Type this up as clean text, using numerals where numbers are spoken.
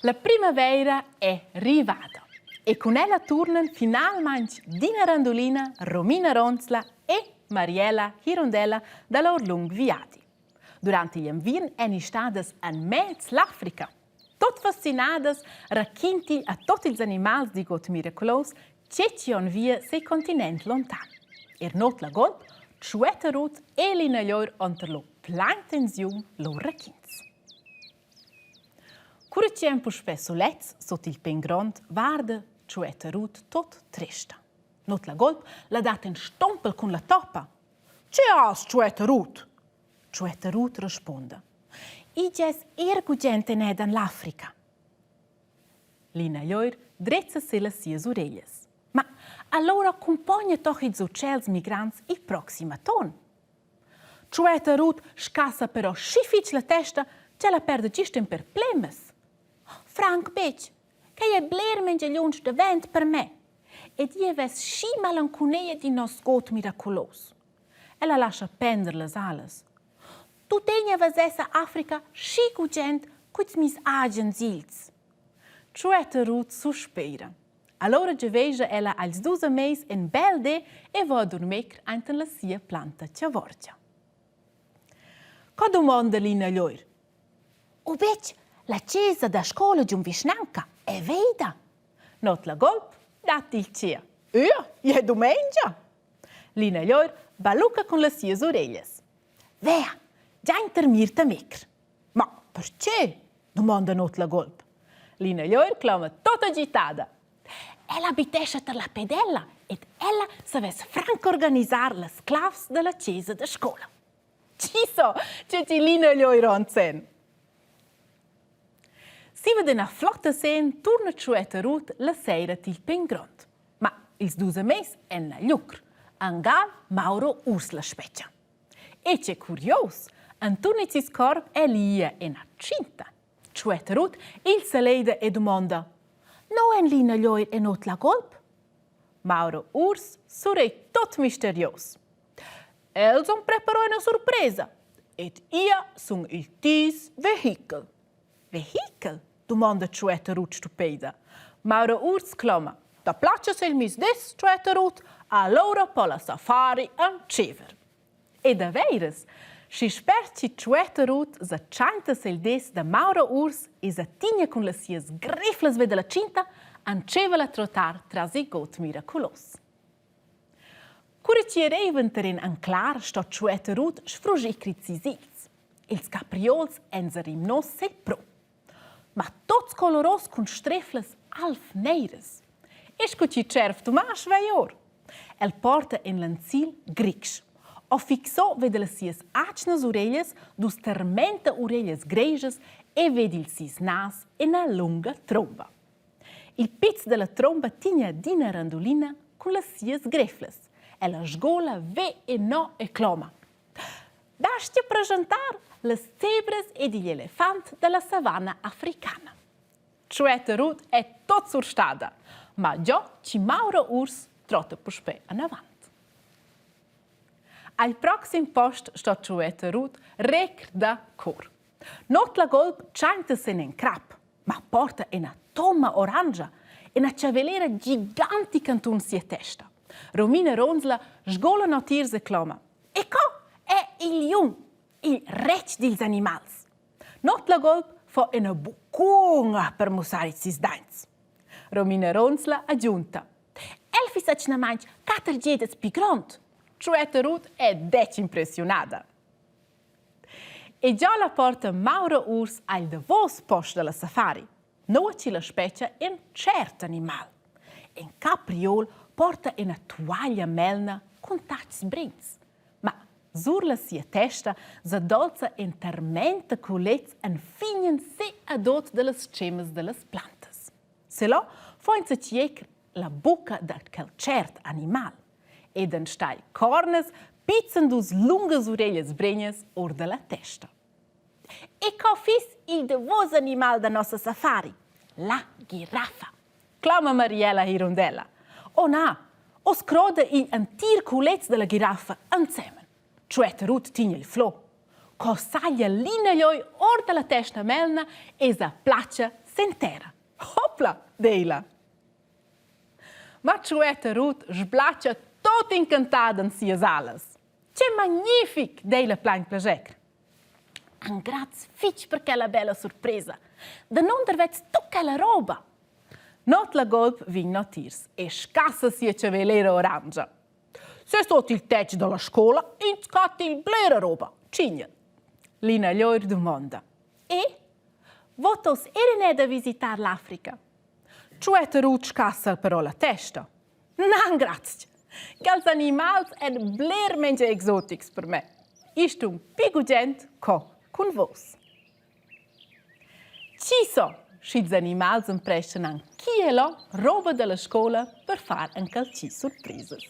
La primavaira è rivada e cun ella turnan finalmaing Dina Randulina, Romina Ronzla e Mariella Hirondella da lur lung viadi. Durant igl enviern èn stadas amez l'Africa. Tot fascinadas raquinti a tot ils animals di god miraculous tge chi on via sei continent lontan. Er Not la Golp, Tschuetta Rut e Lina Llor onter lur plain tensiun lur raquints. Cura chi èn puspè sulets sut il pegn grond, varda Tschuetta Rut tot trista. Not la Golp la dat in stumpel cun la toppa. Che has, Tschuetta Rut? Tschuetta Rut respunda. Igl es er gugent eneda en l'Africa. Lina Lloir drezza si las sias ureglias. Ma allora accumpogna toch ils utschels migrants il proxim aton. Tschuetta Rut scassa però schi fitg la testa ch'ella perda gist in per plemas. Franc betg, quei è bler mengia lunsch davent per me. Ed ia vess schi malancuneia d'in nos got miraculos. Ella lascha pender las alas. Tuttegna vesessa Africa schi gugent culs mis agens ils. Tschuetta Rut suspira. Allora giavegia ella als dus ameis in bel di e va a durmir ainten la sia planta chavorgia. Co dumonda Lina Lloir? U betg, la chesa da scola giun vischnanca è veida. Not la golp dat il tia. Io, è dumengia. Lina Lloir balucca cun las sias ureglias. Vea, già termir ta micr. Ma perche? dumonda Not la golp. Lina Lloir cloma tot agitada. Ella abitescha tar la pedella ed ella savess franc organisar las clavs dalla chesa da scola. Chi so, che ti Lina Lloir onzen? Siva d'ina flotta sen turna Tschuetta Rut la seira til Pegn Grond. Ma ils dus ameis èn la lucr. Angal Mauro Urs la spetga. E che curios, Antoni sis corp è lia ina tschinta. Tschuetta Rut il saleida e dumonda: No en lina lloir en ot la golp? Mauro Urs surei tot misterios. Els han preparò ina surpresa ed ia sun il tis vehichel. Vehichel? dumonda Tschuetta Rut stupeida. Mauro Urs cloma: Da placias il mis des, Tschuetta Rut, allora po la safari antschever. E daveiras, schi spert chi Tschuetta Rut sa tschainta sel des da Mauro Urs e sa tigna cun las sias griflas ve dalla tschinta, antscheva la trottar tras il god miraculos. Cura chi reivan tar in anclar sto Tschuetta Rut sfrugir crizis Ils capriols èn sa rimnos sel pro. Ma tots coloros cun streflas alv neiras. E scu chi tscherv Tumasch vei or. El porta en l'anzil grigsch. O fixò veda las sias atgnas ureglias, dus termenta ureglias gregias e ved il sis nas ina lunga tromba. Il piz dalla tromba tigna d'ina randulina cun las sias greflas. Ella sgola ve e no e cloma. Basti presentar las zebras ed igl elefant dalla savanna africana. Tschuetta Rut è tot surstada, ma giò ci Mauro Urs trotta puspè anavant. Al proxim post sto Tschuetta Rut recr da cor. Not la golp tschanta sen en crap, ma porta ina tomma orangia, ina chavelera gigantica enturn sia testa. Romina Ronzla sgola notiers e cloma: E co è il liun, il retg dils animals? Not la golp fa ina buccunga per mussar ils sis daints. Romina Ronzla aggiunta: El fiss atgnamain quatter giedas pli grond. Tschuetta Rut è detg impressiunada. E già la porta Mauro Urs al davos post dalla safari, nua chi la spetga in cert animal. In capriol porta ina tuaglia melna cun tatgs brins. Ma sur la sia testa sa dolza in termenta culez enfin se ad ot dallas tschemas dallas plantas. Selò fo enzatgi la bucca da quel cert animal. Ed enstagl cornas pizzan dus lungas ureglias bregnas or dalla testa. E co fiss il davos animal da nossa safari? La giraffa, clama Mariella Hirondella. Oh na, oz croda igl entir culez dalla giraffa ensemen. Tschuetta Rut tigna il flo. Co saglia l'ina glioi or dalla testa melna e sa platscha Sen terra. Hopla, deila. Ma Tschuetta Rut sblatscha tot incantada en sias alas. Che magnific, deila plain plascher. Engraz fitg per quella bella surpresa. Danunder vez tu quella roba? Not la golp vegn natiers e scassa sia chavellera orangia. Se sot il tetg dalla scola ins catta il blera roba, cigna. Lina Llor dumonda. E? Votos era da visitar l'Africa? Tschuetta Rut scassa però la testa. Nan, grazie. Quels animals èn bler mengia exotics per me. Ich stun pi gugent co cun vos. Chi so, sch'ils animals emprestan anc chi e là roba dalla scola per far enqualchi surpresas.